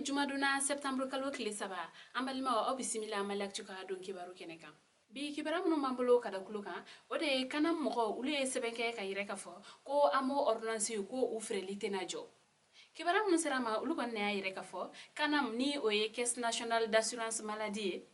Bi jumadon na, septembre kalo tile 3, an balimaw, aw bisimila Mali Actu ka don kibaru kɛnɛ kan. Bi kibaru minnu b'an bolo ka da kulo kan, o de ye CANAM mɔgɔw, olu ye sɛbɛn kɛ ka yɛrɛ ka fɔ ko AMO ordonnance, ko u feereli tɛna jɔ. Kibaru minnu sera ma, olu kɔni y'a yɛrɛ ka fɔ CANAM, ni o ye Caisse nationale d'assurance maladie ye,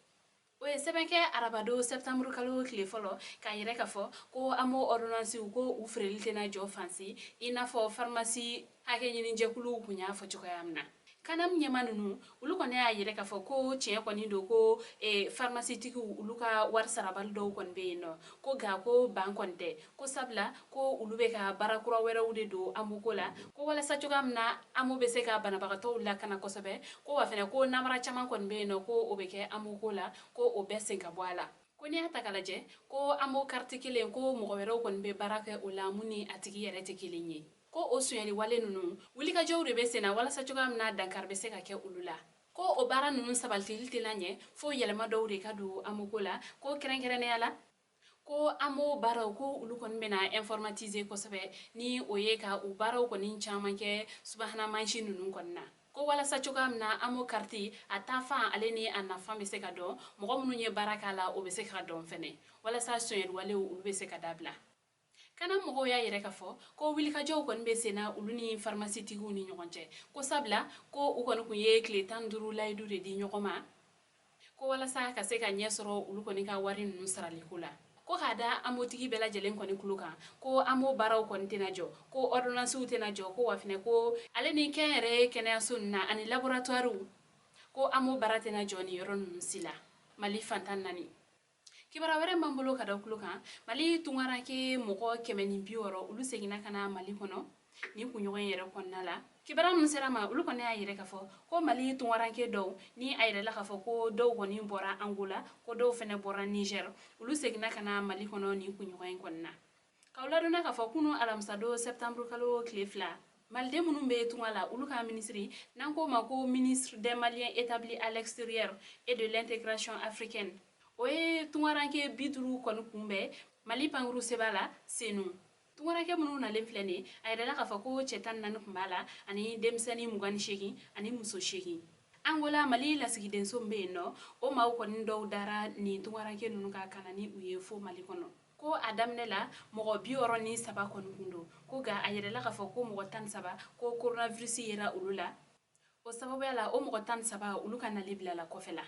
o ye sɛbɛn kɛ arabado septembre kalo tile 1 k'a yɛrɛ ka fɔ ko AMO ordonnance, ko u feereli tɛna jɔ fansi, i n'a fɔ pharmacie hakɛ ɲinijɛkuluw kun y'a fɔ cogoya min na. CANAM ɲɛma ninnu, olu kɔni y'a yɛrɛ k'a fɔ ko tiɲɛ kɔni don ko pharmacie tigiw, olu ka wari sarabali dɔw kɔni bɛ yen nɔ, ko nka ko ban kɔni tɛ, ko sabula ko olu bɛ ka baara kura wɛrɛw de don AMO ko la, ko walasa cogoya min na AMO bɛ se ka banabagatɔw lakana kosɛbɛ, ko wa fɛnɛ ko namara caman kɔni bɛ yen nɔ, ko o bɛ kɛ AMO ko la, ko o bɛɛ sen ka bɔ a la. Ko n'i y'a ta k'a lajɛ, ko AMO carte kelen, ko mɔgɔ wɛrɛw kɔni bɛ baara kɛ o la mun ni a tigi yɛrɛ tɛ kelen ye, ko o sonyali wale ninnu, wulikajɔw de bɛ sen na walasa cogoya min na dankari bɛ se ka kɛ olu la, ko o baara ninnu sabatili tɛna ɲɛ fo yɛlɛma dɔw de ka don AMO ko la, ko kɛrɛnkɛrɛnnenya la ko AMO baaraw, ko olu kɔni bɛna informatiser kosɛbɛ, ni o ye ka u baaraw kɔni caman kɛ subahana mansin ninnu kɔni na, ko walasa cogoya min na AMO carte a taafan ale ni a nafa bɛ se ka dɔn, mɔgɔ minnu ye baara k'a la, o bɛ se ka dɔn fɛnɛ, walasa sonyali walew, olu bɛ se ka dabila. CANAM mɔgɔw y'a yɛrɛ ka fɔ ko wulikajɔw kɔni bɛ sen na olu ni pharmacie tigiw ni ɲɔgɔn cɛ, ko sabula ko u kɔni kun ye tile 15 layidu de di ɲɔgɔn ma, ko walasa ka se ka ɲɛ sɔrɔ olu kɔni ka wari ninnu saraliko la, ko k'a da AMO tigi bɛɛ lajɛlen kɔni kulo kan ko AMO baaraw kɔni tɛna jɔ, ko ordonnancew tɛna jɔ, ko wa fɛnɛ ko ale ni kɛnyɛrɛye kɛnɛyaso ninnu na ani laboratoirew, ko AMO baara tɛna jɔ nin yɔrɔ ninnu si la Mali fantan naani. Kibaruya wɛrɛ b'an bolo ka da kulo kan, Mali tunkaranke mɔgɔ 160, olu seginna ka na Mali kɔnɔ nin kunɲɔgɔn in yɛrɛ kɔnɔna la. Kibaruya minnu sera ma, olu kɔni y'a yɛrɛ k'a fɔ ko Mali tunkaranke dɔw, ni a yɛrɛ la k'a fɔ ko dɔw kɔni bɔra Angola, ko dɔw fɛnɛ bɔra Niger, olu seginna ka na Mali kɔnɔ nin kunɲɔgɔn in kɔnɔna. K'aw ladɔnna k'a fɔ kunu alamisadon septembre kalo tile 2, maliden minnu bɛ tunga la, olu ka minisiri, n'an k'o ma ko ministre des Maliens établis à l'extérieur et de l'intégration africaine, o ye tunkaranke 50 kɔni kunbɛn Mali pankuru seba la Senu. Tunkaranke minnu nalen filɛ nin, a yɛrɛla k'a fɔ ko cɛ 14 tun b'a la, ani denmisɛnnin 28, ani muso 8. Angola Mali lasigidenso min bɛ yen nɔ, o maaw kɔni dɔw dara nin tunkaranke ninnu ka ka na ni u ye fo Mali kɔnɔ. Ko a daminɛ la, mɔgɔ 63 kɔni kun don, ko nka a yɛrɛla k'a fɔ ko mɔgɔ 13, ko coronavirus yera olu la, o sababuya la o mɔgɔ 13, olu ka nali bilala kɔfɛ la.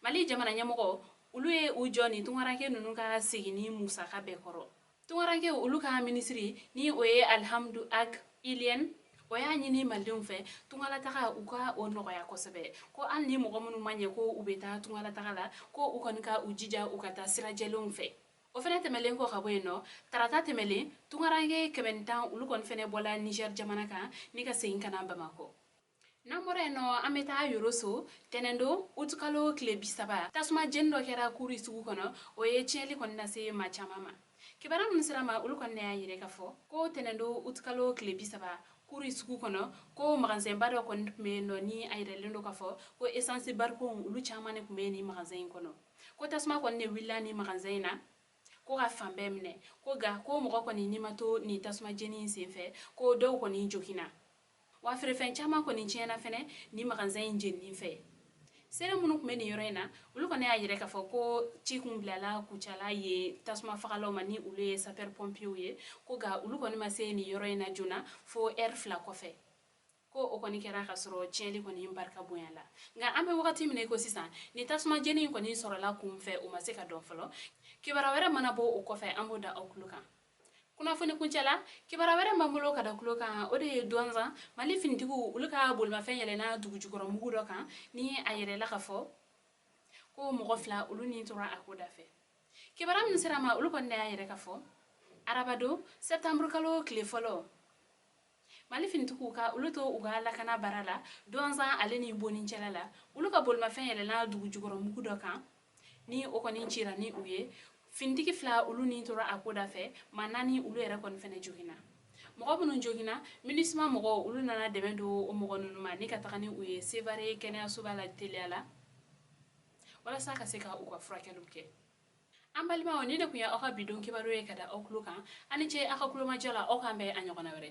Mali jamana ɲɛmɔgɔ, olu ye u jɔ nin tunkaranke ninnu ka seginni musaka bɛɛ kɔrɔ. Tunkaranke olu ka minisiri, ni o ye Alihamudu Ag Iliyɛn, o y'a ɲini malidenw fɛ tungalataga, u ka o nɔgɔya kosɛbɛ, ko hali ni mɔgɔ minnu ma ɲɛ ko u bɛ taa tungalataga la, ko u kɔni ka u jija u ka taa sirajɛlenw fɛ. O fɛnɛ tɛmɛlen kɔ ka bɔ yen nɔ, tarata tɛmɛlen, tunkaranke 110, olu kɔni fɛnɛ bɔla Niger jamana kan ni ka segin ka na Bamakɔ. N'an bɔra yen nɔ, an bɛ taa Yoroso. Tɛnɛndon utukalo tile 30, tasuma jeni dɔ kɛra Kuri sugu kɔnɔ, o ye tiɲɛli kɔni lase maa caman ma. Kibaruya minnu sera ma, olu kɔni y'a yɛrɛ ka fɔ ko tɛnɛndon utukalo tile 30, Kuri sugu kɔnɔ, ko magasinba dɔ kɔni tun bɛ yen nɔ, ni a yɛrɛlen don k'a fɔ ko essence barikon, olu caman de tun bɛ nin magasin in kɔnɔ, ko tasuma kɔni de wulila ni magasin in na, ko ka fan bɛɛ minɛ, ko nka ko mɔgɔ kɔni ni ma to nin tasuma jeni in senfɛ, ko dɔw kɔni joginna, wa feerefɛn caman kɔni tiɲɛna fɛnɛ ni magasin in jenini fɛ. Seere minnu tun bɛ nin yɔrɔ in na, olu kɔni y'a yɛrɛ k'a fɔ ko ci kun bilala Kucala yen tasuma fagalaw ma, ni olu ye sapeur pompiers ye, ko nka olu kɔni ma se nin yɔrɔ in na joona fo ɛri 2 kɔfɛ, ko o kɔni kɛra ka sɔrɔ tiɲɛli kɔni barika bonya la. Nka an bɛ wagati min na i ko sisan, nin tasuma jeni in kɔni sɔrɔla kun fɛ, o ma se ka dɔn fɔlɔ. Kibaruya wɛrɛ mana bɔ o kɔfɛ, an b'o da aw tulo kan kunnafoni kuncɛ la. Kibaruya wɛrɛ b'an bolo ka da tulo kan, o de ye Duwanzan Mali finitigiw, olu ka bolimafɛn yɛlɛnna dugujukɔrɔ mugu dɔ kan, ni a yɛrɛla ka fɔ ko mɔgɔ 2, olu ni tora a ko da fɛ. Kibaruya min sera ma, olu kɔni y'a yɛrɛ ka fɔ arabadon septembre kalo tile 1, Mali finitigiw ka olu to u ka lakana baara la Duwanzan ale ni Bonincɛla la, olu ka bolimafɛn yɛlɛnna dugujukɔrɔ mugu dɔ kan, ni o kɔni cira ni u ye. Finitigi 2, olu ni tora a ko da fɛ, maa 4, olu yɛrɛ kɔni fɛnɛ joginna. Mɔgɔ minnu joginna, MINUSMA mɔgɔw, olu nana dɛmɛ don o mɔgɔ ninnu ma ni ka taga ni u ye Sevare kɛnɛyasoba la teliya la, walasa ka se ka u ka furakɛliw kɛ. An balimaw, ni de tun ye aw ka bidon kibaru ye ka da aw tulo kan. Ani ce aw ka kulomajɔ la. Aw k'an bɛn a ɲɔgɔnna wɛrɛ.